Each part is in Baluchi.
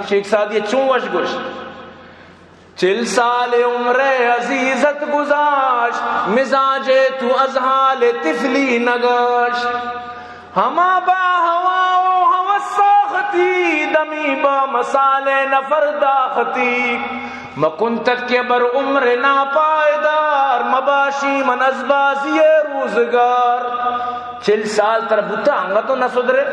شیخ سعدی چون وش گوشت، چل سال عمر عزیزت گذاشت، مزاج تو از حال طفلی نگشت. ہما با ہوا و ہوس ساختی، دمی با مثال نفر داختی. مکن تک که بر عمر ناپایدار، مباشی من از بازی روزگار. چل سال تر بوتا، انگت تو نسدرے.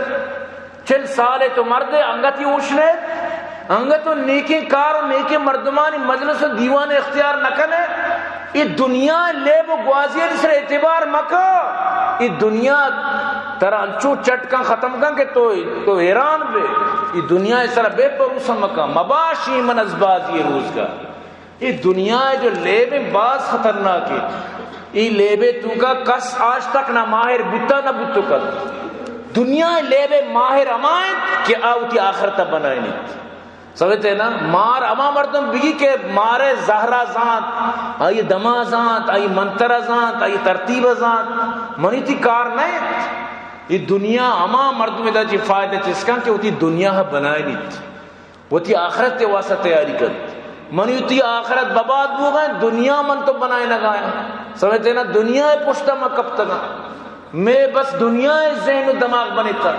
چل سال تو مرد، انگتی ہوش نیت، انگت تو نیکیں کار و نیکیں مردمانی مجلس و دیوان اختیار نکنے. ای دنیا لیب و گوازی سر اعتبار مکا. ای دنیا ترا انچو چٹ کن، ختم کن کہ تو، تو حیران بے. ای دنیا سر بے بھروسہ مکا، مباشی من از بازی روزگار. ای دنیا جو لیبیں باز خطرناک ہے. ای لیبے توکا کس آج تک نہ ماہر بوتا نہ بوتو کت. دنیا لیبے ماہر ہما انت کہ آ وتی آخرت بنائینیت. سمجھتے نا؟ مار ہما مردم بگی کہ مارے زہرا زانت، آئی دما زانت، آئی منترا زانت، آئی ترتیب زانت، منی تی کار نہ انت. ای دنیا ہما مردم دا چی فائدہ چسکن کہ وتی دنیا بنائینیت، وتی آخرت واسطہ تیاری کن. منی وتی آخرت برباد بوگا، دنیا من تو بنائے نگایا. سمجھتے نا؟ دنیا پشتا ما کپتگا، میں بس دنیا ذہن و دماغ بنتا.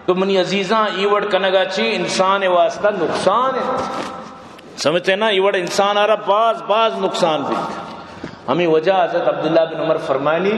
تو منی عزیزاں، ای وڑ کنگا چی انسان واسطہ نقصان ہے. سمجھتے نا؟ ای وڑ انسان آرا باز باز نقصان بیت. ہمیں وجہ حضرت عبداللہ بن عمر فرمائنی،